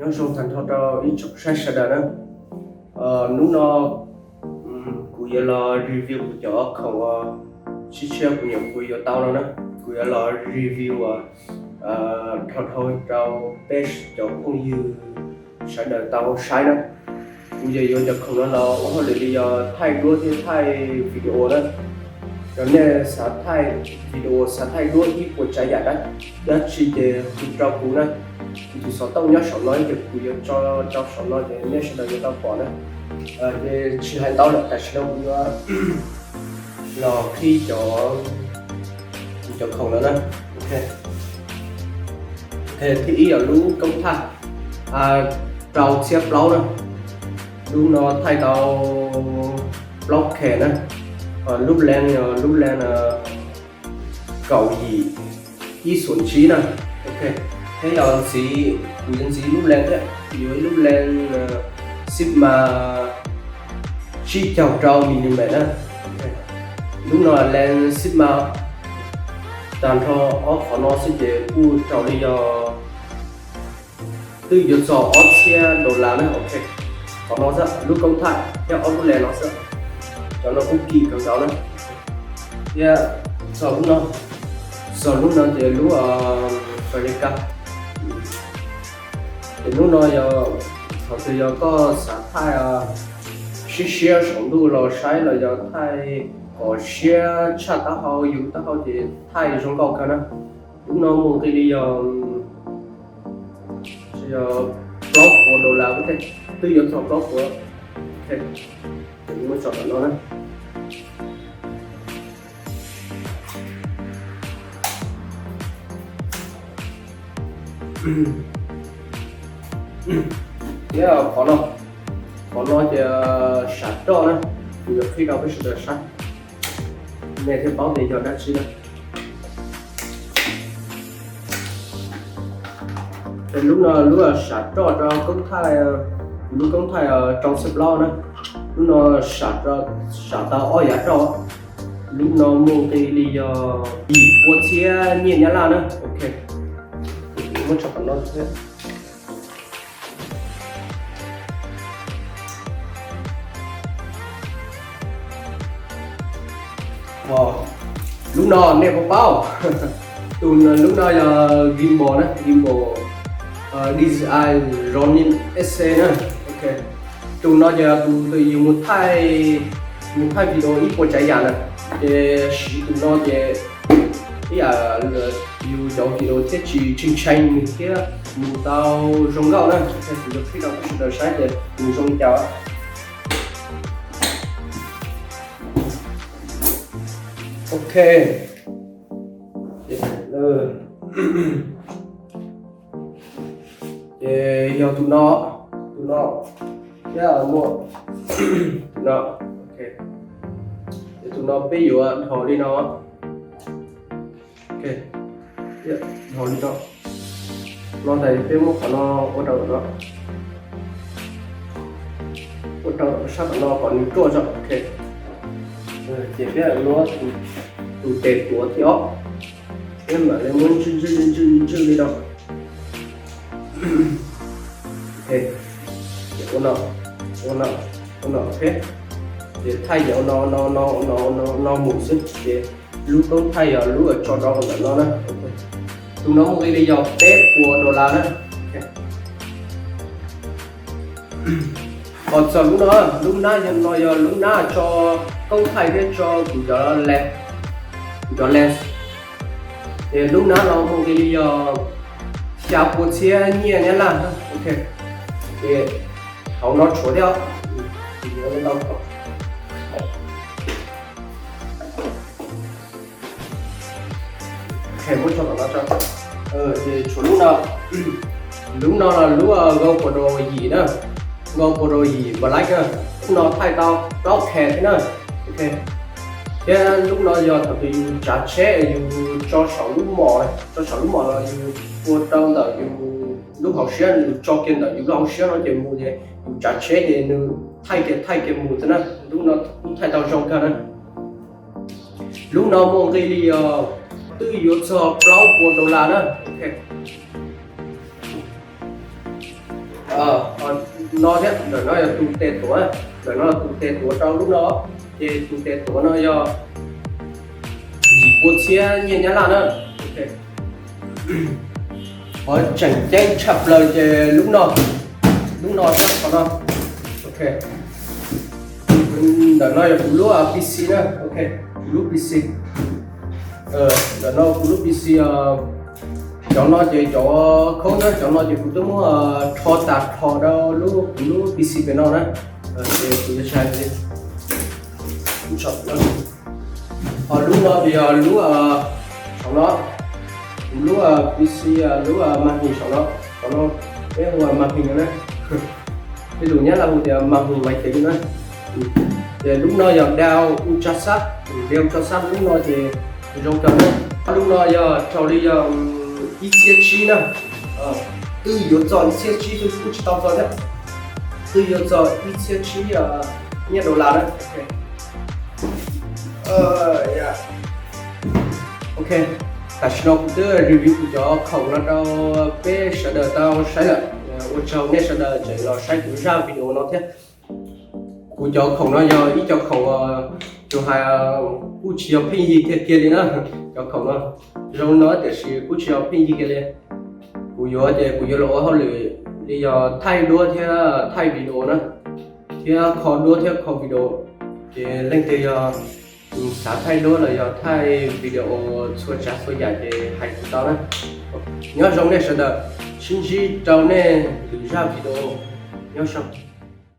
Nyob zoo tag nrho rau ib tsoom saib sawv daws na. Hnub no kuv yuav los review kuv cov khoom uas sib tshiab kuv nyuam qhuav yuav tau no na. Kuv yuav los review uas dhau dhau rau peb cov phooj ywg sawv daws tau saib na. Kuv yuav yuav cov khoom no los ua hauj lwm li yog thaij duab thiab thaij video na. Yog nej xav thaij video, xav thaij duab ib puas tsav yam dab tsi ces hu rau kuv na. Kuv tus xov tooj nyob saum no ces kuv yuav tso rau saum no ces nej sawv daws yuav tau pom na. Ces tsis hais ntau lawm, tam sim no kuv yuav los qhib cov, cov khoom no na. Ok, thib ib yog lub koob thaij rau txhiab plaub na. Lub no thaij tau plaub K na. Lub lees yog lub lees kaum yim ib xoom tsib na. Ok, thiab yog ntxiv, kuv yuav ntxiv lub lees thiab, yuav ib lub lees Sigma tsib caug rau milimet na. Lub no lees Sigma, tag nrho ob qhov no xwb ces kuj raug li yog twb yuav txog ob txhiab dollar na. Ok, qhov no xwb, lub koob thaij thiab ob lub lees no xwb, cov no kuj kim kawg nkaus na. Thiab txog lub no, txog lub no ces lub Fajeka. Ces lub no yog thaum twg yog koj xav thaij siab siab saum ntuj los saib los yog thaij kom siab tshaj taub hau yus taub hau ces thaij zoo nkauj kawg na. Lub no mus nqi li yog, yog plaub puas dollar, twb yuav txog plaub puas. Muab tso tom no na. Thiab qhov no, qhov no ces sam roj na, kuv yuav qhib rau peb sawv daws saib, nej thiaj paub tias yog dab tsi na. Ces lub no lub sam roj rau koob thaij, lub koob thaij rau txhiab plaub na. Lub no sam tau ob yav roj. Lub no muaj nqi li yog yim pua txhiab nyiaj nyab laj na. Ok, muab tso tom no thiab. Lub no nej puas paub? Tus lub no yog gimbal na, gimbal, DJI Ronin S C na. Ok, tus no ces tus twg yus mus thaij, mus thaij video ib puas tsav yam na, ces siv tus no ces ib yam yus cov video thiaj tsis tshee tshee thiab mus tau zoo nkauj na. Kuv yuav qhib rau peb sawv daws saib tias nws zoo li cas. Ok, ces yog tus no, tus no, thiab muaj tus no. Ok, ces tus no peb yuav dhos li no. Ok, dhos li no. No tas peb muab qhov no ua rau no, ua rau sab tom no kom nws ruaj tso. Ok, ces peb muab tus tes tuav thib ob, peb mam li muab ntswj ntswj ntswj ntswj li no. Ok, ces ua no, ua no, ua no, ok. Ces thaij ces ua no, no, no, no, no mus xwb ces lub koob thaij yog lub tso rau ntawm no na. Tus no muaj nqi li yog peb puas dollar na. Ho txog lub no, lub nab no yog lub nab tso koob thaij thiab tso kuv cov, kuv cov lens. Ces lub nab no muaj nqi li yog xya pua txhiab nyiaj nyab laj. Ok, ces hauv no tshuav thiab. Muab tso tom no tso. Ces tshuav lub no, lub no los lub GoPro yim na, GoPro yim Black na. Lub no thaij tau plaub K thiab na. Ok, thiab lub no yog thaum twg yus tsav tsheb yus tso saum lub mom, tso saum lub mom los yus ua rau ntawm yus lub hauv siab, yus tso kiag ntawm yus lub hauv siab no ces mus ces yus tsav tsheb ces nws thaij kiag thaij kiag mus xwb na. Lub no kuj thaij tau zoo kawg na. Lub no muaj nqi li os, twb yuav txog plaub puas dollar na. Ok, Ho no thiab, ntawm no yog tus tes tuav, ntawm no tus tes tuav rau lub no, ces tus tes tuav no yog yim pua txhiab nyiaj Nyab Laj na. Qhov tseem ceeb tshaj plaws ces lub no, lub no thiab qhov no. Ok, ntawm no yog kuv lub P C na. Ok, kuv lub P C. Ntawm no kuv lub P C, cov no ces cov khaub na, cov no ces kuv twb muab rho tas rho rau lub, kuv lub P C pem no na. Ces kuv yuav tshais li. Ho lub no ces yog lub, saum no, kuv lub P C, lub màn hình saum no, saum no peb hu màn hình no na. Tej lus Nyab Laj hu tias màn hình máy tính na. Ces lub no yog đeo u tso sab, đeo u tso sab, lub no ces zoo kawg na. Lub no yog raug li yog ib txhiab tsib na. Twb yuav txog ib txhiab tsib xwb kuj tsis tau txog thiab. Twb yuav txog ib txhiab tsib nyiaj dollar na. Ok, tam sim no kuv twb review kuv cov khoom no rau peb sawv daws tau saib lawm. Ua tsaug nej sawv daws tseem los saib kuv zaj video no thiab. Kuv cov khoom no yog ib co khoom uas tus hais kuj tsis yog pheej yig kiag kiag li na. Cov khoom no zoo no tiam sis kuj tsis yog pheej yig kiag li. Kuv yuav ces kuv yuav los ua hauj lwm li yog thaij duab thiab thaij video na, thiab kho duab thiab kho video. Ces leej twg yog xav thaij duab los yog thaij video txhua tsav txhua yam ces hais kuv tau na. Nyob zoo nej sawv daws, sib ntsib rau nej lwm zaj video. Nyob zoo.